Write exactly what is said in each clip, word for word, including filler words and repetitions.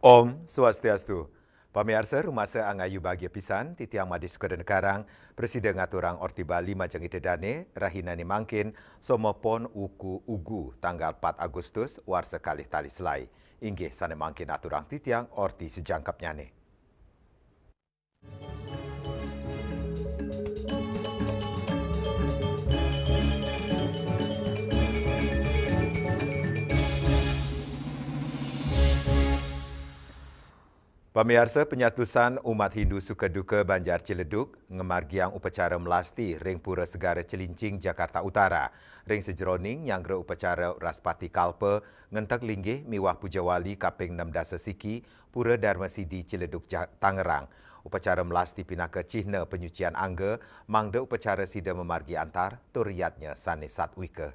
Om Swastiastu. Pamiarsa, rumasa angayu bagia pisan, titiang Made Sukadana Karang, prasida ngaturang Orti Bali majeng Ida Dane, rahinane mangkin, Somapon Wuku Ugu, tanggal pat Agustus, warsa kalih tali selae. Inggih sane mangkin aturang titiang Orti sajangkepnyane. Pamiarsa, panyatusan umat Hindu suka duka Banjar Ciledug ngamargiang upacara melasti ring Pura Segara Cilincing, Jakarta Utara. Ring sajeroning nyanggra upacara Wraspati Kalpa, ngenteg linggih miwah pujawali kaping enam dasa siki, Pura Darma Sidi Ciledug, Ja-, Tangerang. Upacara melasti pinaka cihna panyucian angga, mangda upacara sida mamargi antar tur yadnya sane satwika.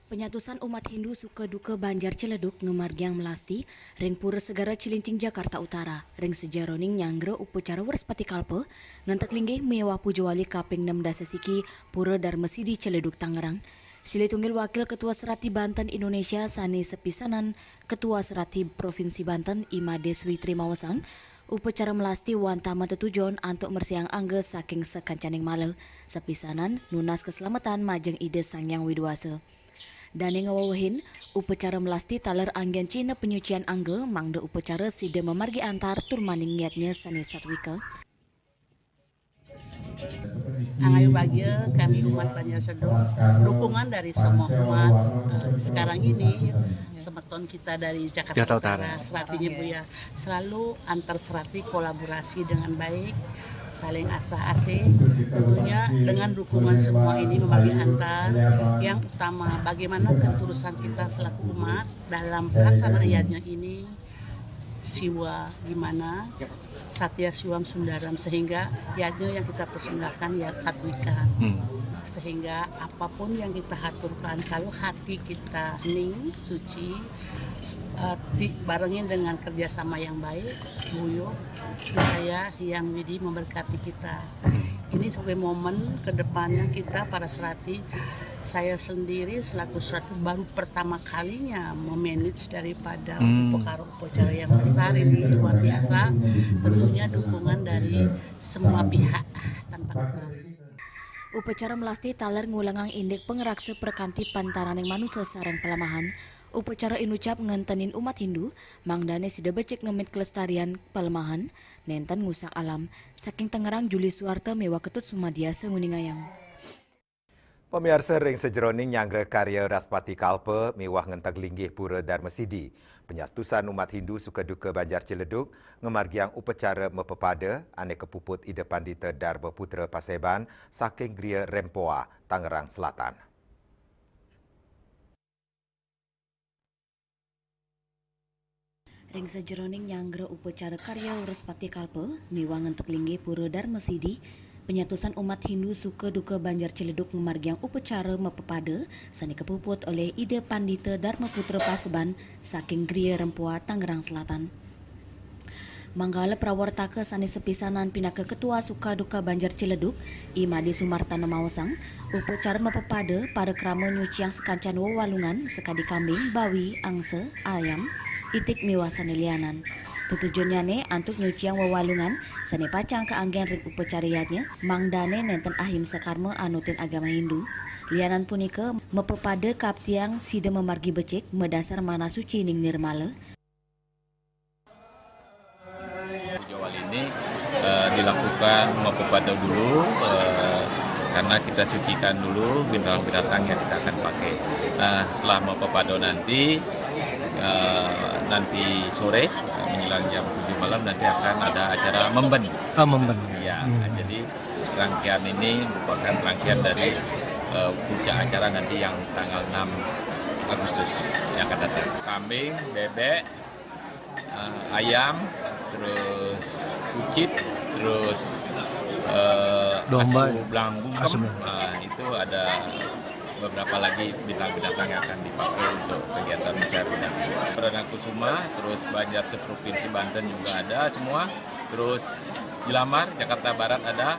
Panyatusan umat Hindu suka duka Banjar Ciledug ngamargiang melasti ring Pura Segara Cilincing, Jakarta Utara, ring sajeroning nyanggra upacara Wraspati Kalpa, ngenteg linggih miwah pujawali kaping enam dasa siki Pura Darma Sidi Ciledug, Tangerang. Silih tunggil Wakil Ketua Serati Banten Indonesia sane sapisanan Ketua Serati Provinsi Banten, I Made Switri maosang, upacara melasti wantah matetujon antuk mresihang angga saking sakancaning mala, sapisanan nunas kaslametan majeng Ida Sang Hyang Widi Wasa. Dane ngawewehin, upacara melasti taler anggen cihna panyucian angga mangda upacara sida mamargi antar tur maning yadnya sane satwika. Angayu bagia kami umat Banjar Ciledug, dukungan dari semua umat, eh, sekarang ini semeton kita dari Jakarta Jakarta Utara, Utara. Seratinya Buya, selalu antar serati kolaborasi dengan baik, saling asah-asih, tentunya dengan dukungan semua ini membagi antar. Yang utama, bagaimana ketulusan kita selaku umat dalam pelaksanaan yadnya ini, Siwa gimana, Satya Siwam Sundaram, sehingga yadnya yang kita persembahkan ya satwika. Hmm. Sehingga apapun yang kita haturkan, kalau hati kita ning, suci, eh, di-, barengin dengan kerjasama yang baik, guyub, niscaya Hyang Widi memberkati kita. Hmm. Ini sebagai momen ke depannya kita para serati, saya sendiri selaku serati baru pertama kalinya memanage daripada Hmm. upakara upacara yang besar ini, luar biasa. Tentunya dukungan dari semua pihak tanpa kecuali. Upacara melasti taler ngulengang indik pangraksa prakanti pantaraning manusa sareng palemahan. Upacara inucap ngentenin umat Hindu, mangdane sida becik ngemit kelestarian palemahan, nenten ngusak alam. Saking Tangerang, Juli Suarta miwah Ketut Sumadia, nguningayang. Pamiarsa, ring sajeroning nyanggra karya Wraspati Kalpa miwah ngenteg linggih Pura Darma Sidi, panyatusan umat Hindu suka duka Banjar Ciledug ngamargiang upacara mapapada ane kapuput Ida Pandita Darma Putra Paseban saking Griya Rempoa, Tangerang Selatan. Ring sajeroning nyanggra upacara karya Wraspati Kalpa miwah ngenteg linggih Pura Darma Sidi, panyatusan umat Hindu suka duka Banjar Ciledug ngamargiang upacara mapapada sane kapuput olih Ida Pandita Darma Putra Paseban saking Griya Rempoa, Tangerang Selatan. Manggala prawartaka sane sapisanan pinaka Ketua Suka Duka Banjar Ciledug, I Made Sumartana maosang, upacara mapapada parikrama nyuciang sakancan wewalungan sakadi kambing, bawi, angsa, ayam, itik miwah sane lianan. Tetujonnyane antuk nyuciang wewalungan sane pacang kaanggen ring upacara yadnya, mangdane nenten ahimsa karma anutin agama Hindu. Lianan punika mapapada kaptiang sida mamargi becik madasar manah suci ning nirmala. Sejauh ini, eh, dilakukan mapapada dulu, eh, Karena kita sucikan dulu binatang-binatang yang kita akan pakai. Nah, setelah mau pepado nanti, eh, nanti sore, eh, menjelang jam tujuh malam, nanti akan ada acara memben. Ah, memben. Ya, hmm. Jadi rangkaian ini merupakan rangkaian dari, eh, puncak acara nanti yang tanggal enam Agustus yang akan datang. Kambing, bebek, eh, ayam, terus kucit, terus, eh, domba, asu belang bungkem. Asu belang. Eh, itu ada beberapa lagi bintang-bintang yang akan dipakai untuk kegiatan mencari. Perdana Kusuma, terus Banjar se-Provinsi Banten juga ada semua, terus Jelambar, Jakarta Barat ada,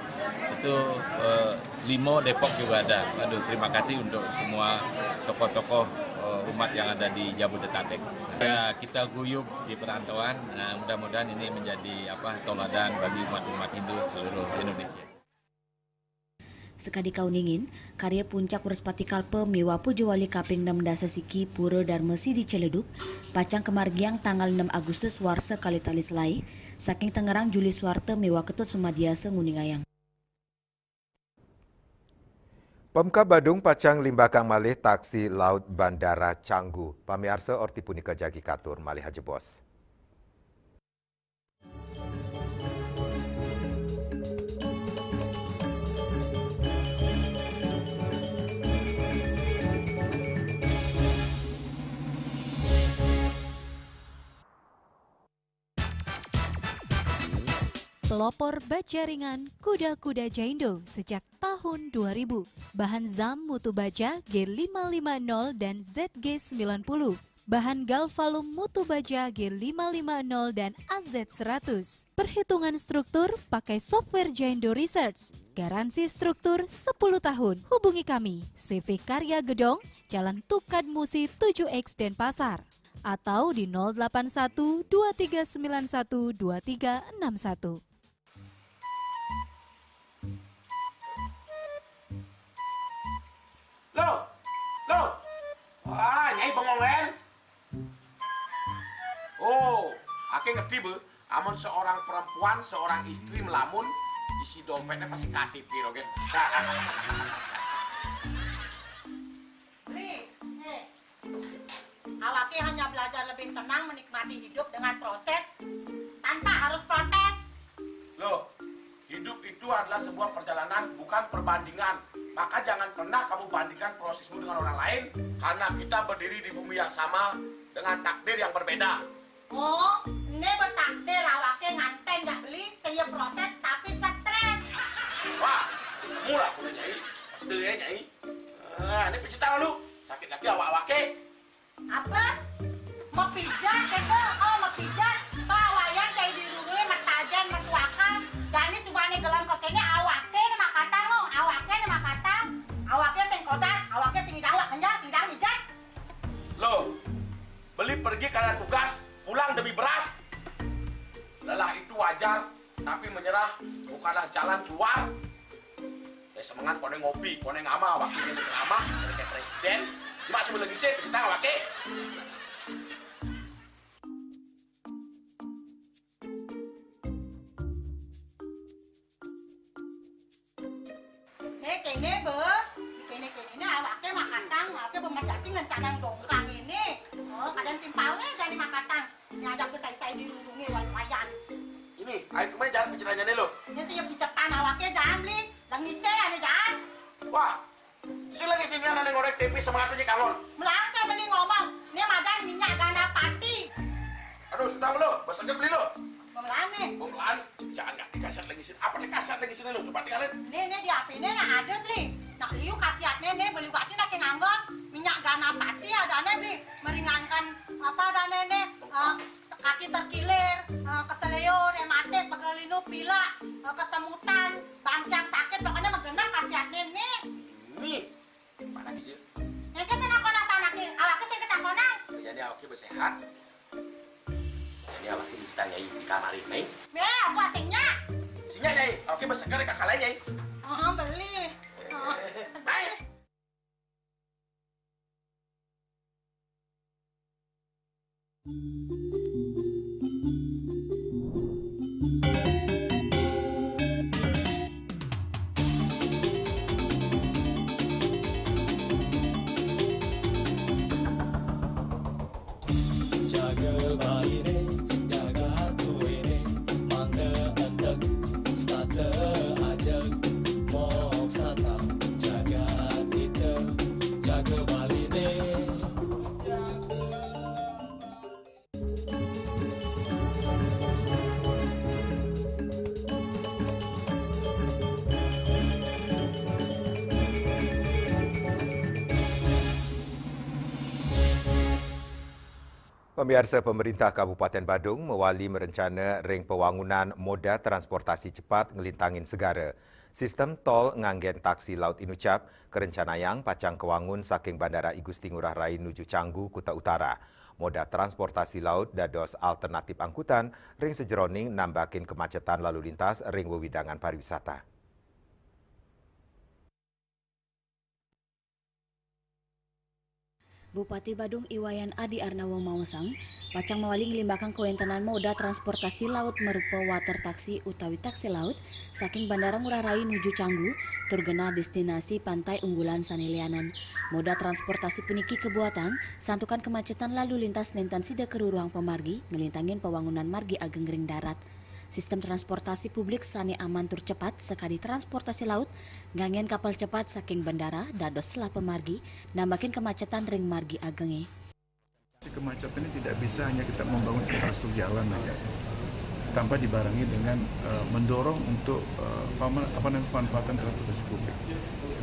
itu, eh, Limo, Depok juga ada. Aduh, terima kasih untuk semua tokoh-tokoh, eh, umat yang ada di Jabodetabek. Ya, kita guyub di perantauan. Nah, mudah-mudahan ini menjadi, apa, toladan bagi umat-umat Hindu seluruh Indonesia. Sekadi kauningin, karya puncak Wrespati Kalpa miwah Puja Wali kaping enam dasa siki Pura Darma Sidi Celedup, pacang kamargiang tanggal enam Agustus warsa kalih tali selaé, saking Tangerang Juli Suwarta miwah Ketut Sumadiasa nguningayang. Pemkab Badung pacang nglimbakang malih taksi laut Bandara Canggu. Pamiarsa, orti punika jagi katur malih ajebos. Pelopor baja ringan Kuda-Kuda Jaindo sejak tahun dua ribu. Bahan zam mutu baja G lima lima nol dan Z G sembilan puluh. Bahan galvalum mutu baja G lima lima nol dan A Z seratus. Perhitungan struktur pakai software Jaindo Research. Garansi struktur sepuluh tahun. Hubungi kami, C V Karya Gedong, Jalan Tukad Musi tujuh X, Denpasar. Atau di nol delapan satu dua tiga sembilan satu dua tiga enam satu. Loh, loh. Wah, Nyai bengong, kan? Oh, aké ngerti, Bu. Amun seorang perempuan, seorang istri melamun, isi dompetnya pasti K T P, Rogen. Beli, eh, awaké hanya belajar lebih tenang menikmati hidup dengan proses tanpa harus protes. Loh, hidup itu adalah sebuah perjalanan, bukan perbandingan. Maka jangan pernah kamu bandingkan prosesmu dengan orang lain, karena kita berdiri di bumi yang sama dengan takdir yang berbeda. Oh, né bertakdir awaké nganten jak Beli, sing ya proses tapi stres. Wah, mula aku, Nyai. Betul ya, Nyai. Ah, ini pijit tangan lu. Sakit lagi awak-awaké. Apa? Mapijat, kéto? Oh, mapijat. Pak, wayan cai dirurui, matajén, matuakan. Jani subané gelem kéné, awaké né makatang, oh. Awaké né makatang. Awaké sing kodas, awaké sing idang, wak kenjal, sing idang mijat. Loh, Beli pergi karena tugas, pulang demi beras. Lelah itu wajar, tapi menyerah bukanlah jalan keluar. Eh, semangat koné ngopi, koné ngamal, waktu ini ceramah, jadi kayak presiden. Cuma sebelum lagi sih, kita awake. Né kéné, Bé. Kéné-kéné né awaké makatang, awaké bemedati ngencanang dongkang ini. Oh, kadén timpalné jani makatang. Nyadap ke sai-sai dirundungi wai-wayan. Ini, ayo kemana jalan picetannya nih lo? Né sing picetan awaké jani Beli. Lengisé ané jani. Wah, si lagi sini ané ngorek tempe semangat aja kangon. Melarang saya Beli ngomong, né madan minyak ganapati. Aduh, sudah lo, besakit Beli lo. Pemelané. Pemelan, jangan nggak dikasat lagi sini. Apa dikasat lagi sini lo? Coba tinggalin. Né, né di H P né nah ada Beli. Nak liu khasiatné né Beli batin aké nganggon. Minyak ganapati adané Beli. Meringankan apa adané né, eh, kaki terkilir, eh, keseleo, rematik, pegal linu, pilek, eh, kesemutan, bangkiang sakit, pokoknya mah genep khasiatné né. Nih, mana gitu? Yang ke sana kono tanah ke, awak ke sing ketakonan. Jadi awak ke sehat. Jadi awak ke kita nyai di kamar ini. Bé, aku asingnya. Singnya nyai, awak ke segar kakak lain nyai. Oh, Beli. Oh. Baik. Pamiarsa, pemerintah Kabupaten Badung mawali marencana ring pawangunan moda transportasi cepat nglintangin segara. Sistem tol nganggen taksi laut inucap karencanayang pacang kawangun saking Bandara I Gusti Ngurah Rai nuju Canggu, Kuta Utara. Moda transportasi laut dados alternatif angkutan ring sajeroning nambakin kemacetan lalu lintas ring wewidangan pariwisata. Bupati Badung I Wayan Adi Arnawa maosang, pacang mawali nglimbakang kawéntenan moda transportasi laut marupa water taxi utawi taksi laut saking Bandara Ngurah Rai nuju Canggu, tur genah destinasi pantai unggulan sané lianan. Moda transportasi puniki kabuatang santukan kemacetan lalu lintas nénten sida karuruhang pamargi nglintangin pawangunan margi ageng ring darat. Sistem transportasi publik sané aman tur cepat sakadi transportasi laut, nganggén kapal cepat saking bandara dados selah pamargi, nambakin kemacetan ring margi agengé. Kemacetan ini tidak bisa hanya kita membangun infrastruktur jalan aja, tanpa dibarengi dengan, eh, mendorong untuk, eh, pama-, apa namanya, pemanfaatan transportasi publik.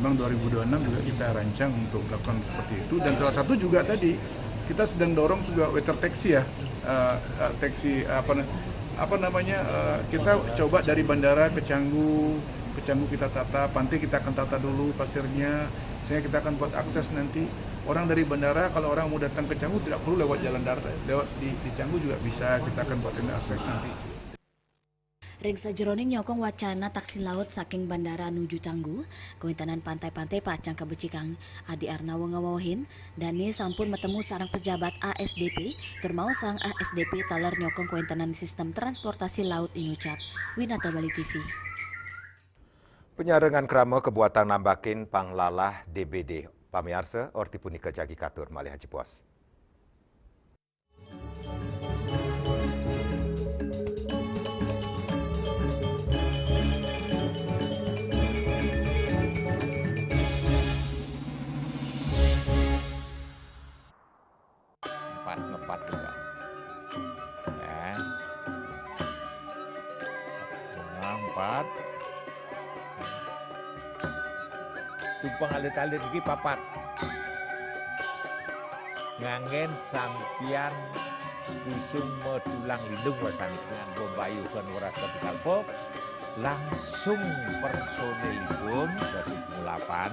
Memang dua ribu dua puluh enam juga kita rancang untuk melakukan seperti itu, dan salah satu juga tadi kita sedang dorong juga water taxi ya, eh, eh, taxi apa na-, apa namanya, eh, kita coba dari bandara ke Canggu, ke Canggu kita tata, pantai kita akan tata dulu pasirnya, sehingga kita akan buat akses nanti orang dari bandara kalau orang mau datang ke Canggu tidak perlu lewat jalan darat, lewat di, di Canggu juga bisa, kita akan buat ini akses nanti. Ring sajeroning nyokong wacana taksi laut saking bandara nuju Canggu, kawéntenan pantai-pantai pacang kabecikang. Adi Arnawa ngawewehin, dané sampun matemu sareng pejabat A S D P, tur maosang A S D P taler nyokong kawéntenan sistem transportasi laut inucap. Winata Bali T V. Panyarengan krama kabuatang nambakin panglalah D B D. Pamiarsa, orti punika jagi katur malih ajebos. Empat, ngepat juga. Ya. Bunga empat. Tumpeng alit-alit iki papat. Nganggén sampiyan kusuma tulang lindung wasanipun, bombayukan weras ketika pop, langsung personilipun, dados mulapan,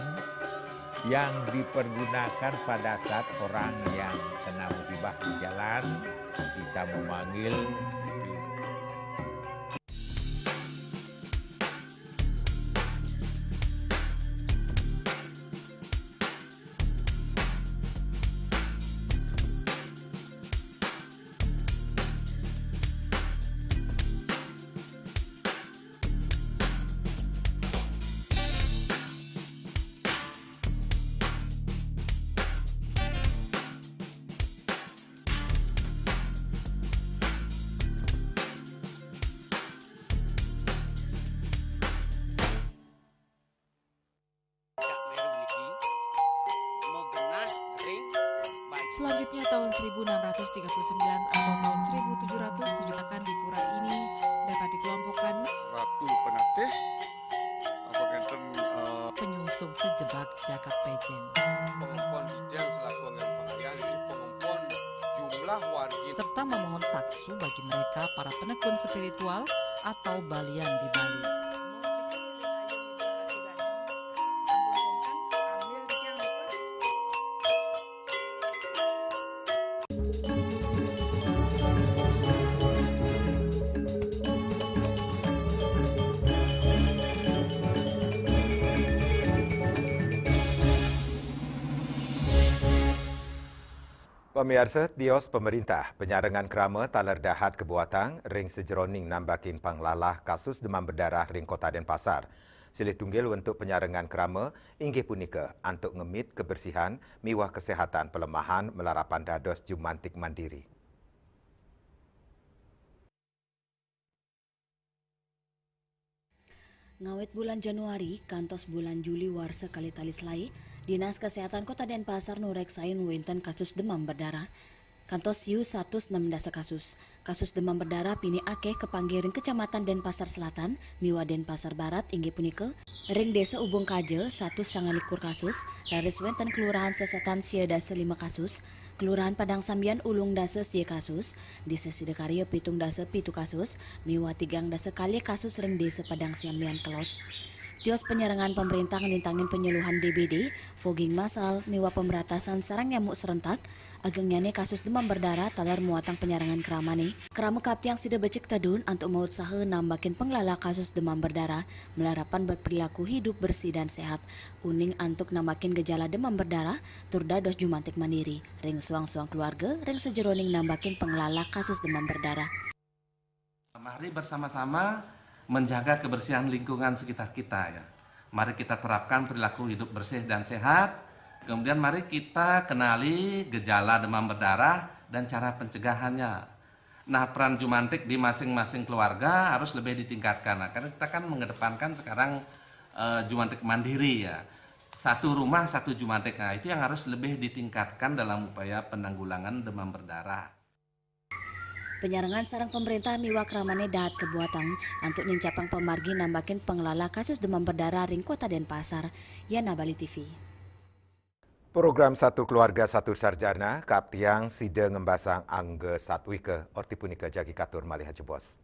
yang dipergunakan pada saat orang yang kena musibah di jalan, kita memanggil. Selanjutnya, tahun seribu enam ratus tiga puluh sembilan atau tahun seribu tujuh ratus tujuh akan di pura ini dapat dikelompokkan Ratu Penatih, apa ngenten, eh, penyungsung sejebak jagat Pejen. Pengempon Dijang selaku anggaran pengalian, jadi pengempon jumlah wargi. Serta memohon taksu bagi mereka para penekun spiritual atau balian di Bali. Pamiarsa, tios pamerintah, panyarengan krama taler dahat kabuatang ring sajeroning nambakin panglalah kasus demam berdarah ring Kota Denpasar. Silih tunggil wentuk panyarengan krama inggih punika antuk ngemit kebersihan miwah kesehatan palemahan malarapan dados jumantik mandiri. Ngawit bulan Januari kantos bulan Juli warsa kalih tali selaé, Dinas Kesehatan Kota Denpasar nureksain wénten kasus demam berdarah kantos siu satus enam dasa kasus. Kasus demam berdarah pinih akéh kapanggih ring Kecamatan Denpasar Selatan miwah Denpasar Barat, inggih punika ring Désa Ubung Kaja satus sangalikur kasus, raris wénten kelurahan Sesetan sia dasa lima kasus, Kelurahan Padang Sambian ulung dasa sia kasus, Desa Sidakarya pitung dasa pitu kasus, miwah tigang dasa kalih kasus ring Desa Padang Sambian Kelod. Tios penyerangan pemerintah nglintangin penyuluhan D B D, fogging massal, miwah pemberantasan sareng nyamuk serentak, agengnyane kasus demam berdarah taler muatang penyerangan kramane. Krama kaaptiang sida becik tedun antuk mautsaha nambakin penglala kasus demam berdarah, malarapan berperilaku hidup bersih dan sehat, uning antuk nambakin gejala demam berdarah, tur dados jumantik mandiri ring suang-suang keluarga ring sajeroning nambakin penglala kasus demam berdarah. Mari bersama-sama menjaga kebersihan lingkungan sekitar kita, ya. Mari kita terapkan perilaku hidup bersih dan sehat. Kemudian mari kita kenali gejala demam berdarah dan cara pencegahannya. Nah, peran jumantik di masing-masing keluarga harus lebih ditingkatkan. Nah, karena kita kan mengedepankan sekarang eh, jumantik mandiri, ya. Satu rumah, satu jumantik. Nah, itu yang harus lebih ditingkatkan dalam upaya penanggulangan demam berdarah. Penyarengan sareng pemerintah miwah kramane dahat kabuatang antuk nincapang pamargi nambakin penglala kasus demam berdarah ring Kota Denpasar. Yana Bali T V. Program Satu Keluarga Satu Sarjana kaaptiang sida ngembasang angga satwika. Orti punika jagi katur malih ajebos.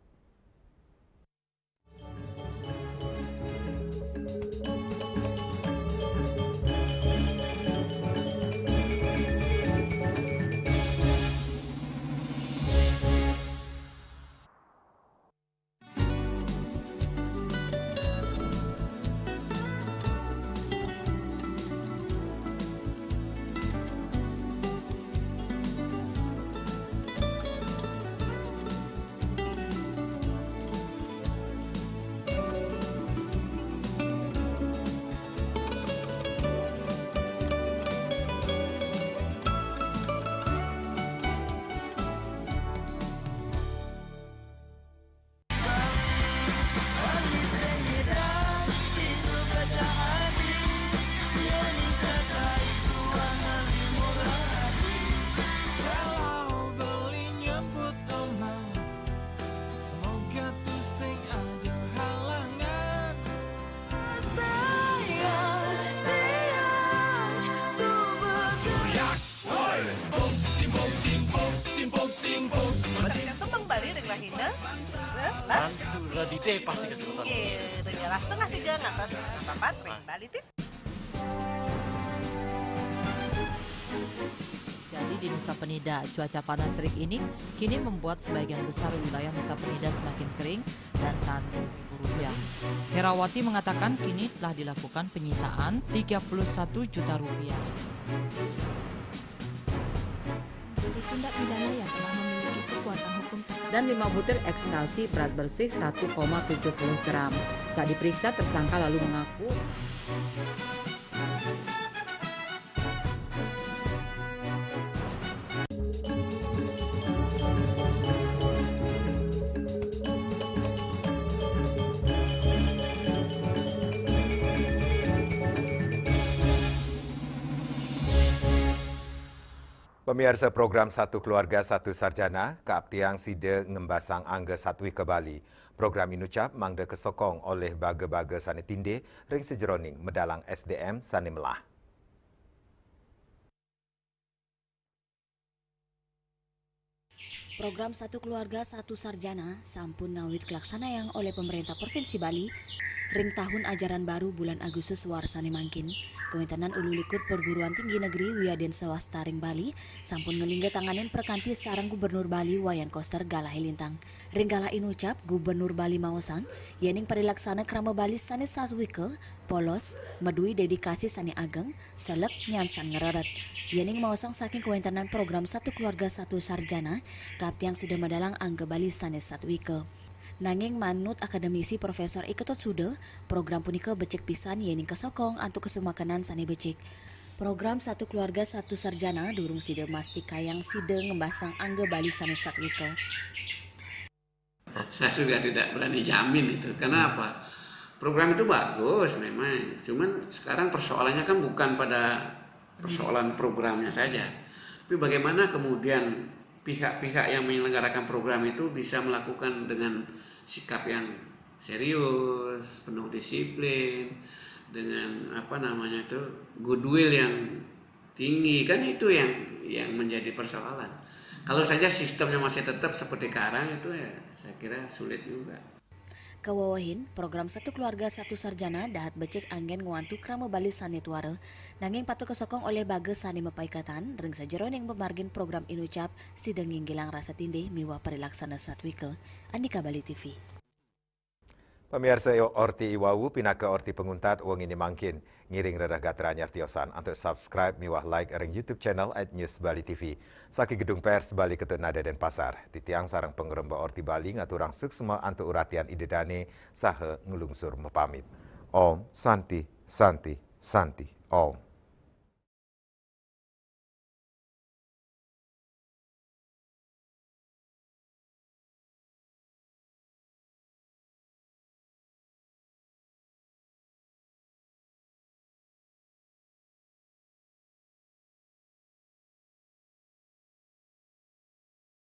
Bali ring rahina Mansura Dite pasti kesebutan. Nggih, ring setengah tiga ngantos setengah papat ring Bali T V. Jadi di Nusa Penida, cuaca panas terik ini kini membuat sebagian besar wilayah Nusa Penida semakin kering dan tandus hujan. Herawati mengatakan kini telah dilakukan penyitaan tiga puluh satu juta rupiah. Tindak pidana yang telah memiliki kekuatan hukum tetap. Dan lima butir ekstasi berat bersih satu koma tujuh puluh gram. Saat diperiksa, tersangka lalu mengaku. Pamiarsa, program Satu Keluarga Satu Sarjana kaaptiang sida ngembasang angga satwika Bali. Program inucap mangda kasokong olih baga-baga sane tindih ring sajeroning medalang S D M sane melah. Program Satu Keluarga Satu Sarjana sampun ngawit kalaksanayang olih Pemerintah Provinsi Bali ring tahun ajaran baru bulan Agustus warsane mangkin. Kawéntenan ulu likur perguruan tinggi negeri wiadin swasta ring Bali sampun nglingga tanganin prakanti sareng Gubernur Bali Wayan Koster galahé lintang. Ring galah inucap, Gubernur Bali maosang, yéning parilaksana krama Bali sané satwika, polos, madué dedikasi sané ageng, selek, nyansan ngrered. Yéning maosang saking kawéntenan program Satu Keluarga Satu Sarjana, kaaptiang sida medalang angga Bali sané satwika. Nanging manut akademisi Profesor I Ketut Suda, program punika becik pisan yéning kasokong antuk kasumakenan sané becik. Program Satu Keluarga Satu Sarjana durung sida mastikayang sida ngembasang angga Bali sané satwika. Saya juga tidak berani jamin itu. Kenapa? Program itu bagus memang, cuman sekarang persoalannya kan bukan pada persoalan programnya saja, tapi bagaimana kemudian pihak-pihak yang menyelenggarakan program itu bisa melakukan dengan sikap yang serius, penuh disiplin, dengan apa namanya itu, goodwill yang tinggi, kan itu yang yang menjadi persoalan. Kalau saja sistemnya masih tetap seperti sekarang, itu ya saya kira sulit juga. Kawawahin, program Satu Keluarga Satu Sarjana dahat becik anggén ngwantu krama bali sané tuara, nanging patut kasokong olih baga sané mapaikatan ring sajeroning pamargin program inucap sida nginggilang rasa tindih miwah parilaksana satwika. Andika Bali T V. Pamiarsa, orti iwau pinaka orti panguntat wenginé mangkin. Ngiring rereh gatra nyar tiosan antuk subscribe miwah like ring YouTube channel at News Bali T V. Saking Gedung Pers Bali Ketut Nada Denpasar, titiang sareng pangremba Orti Bali ngaturang suksma antuk uratian ida dané saha nglungsur mapamit. Om Santi, Santi, Santi, Om.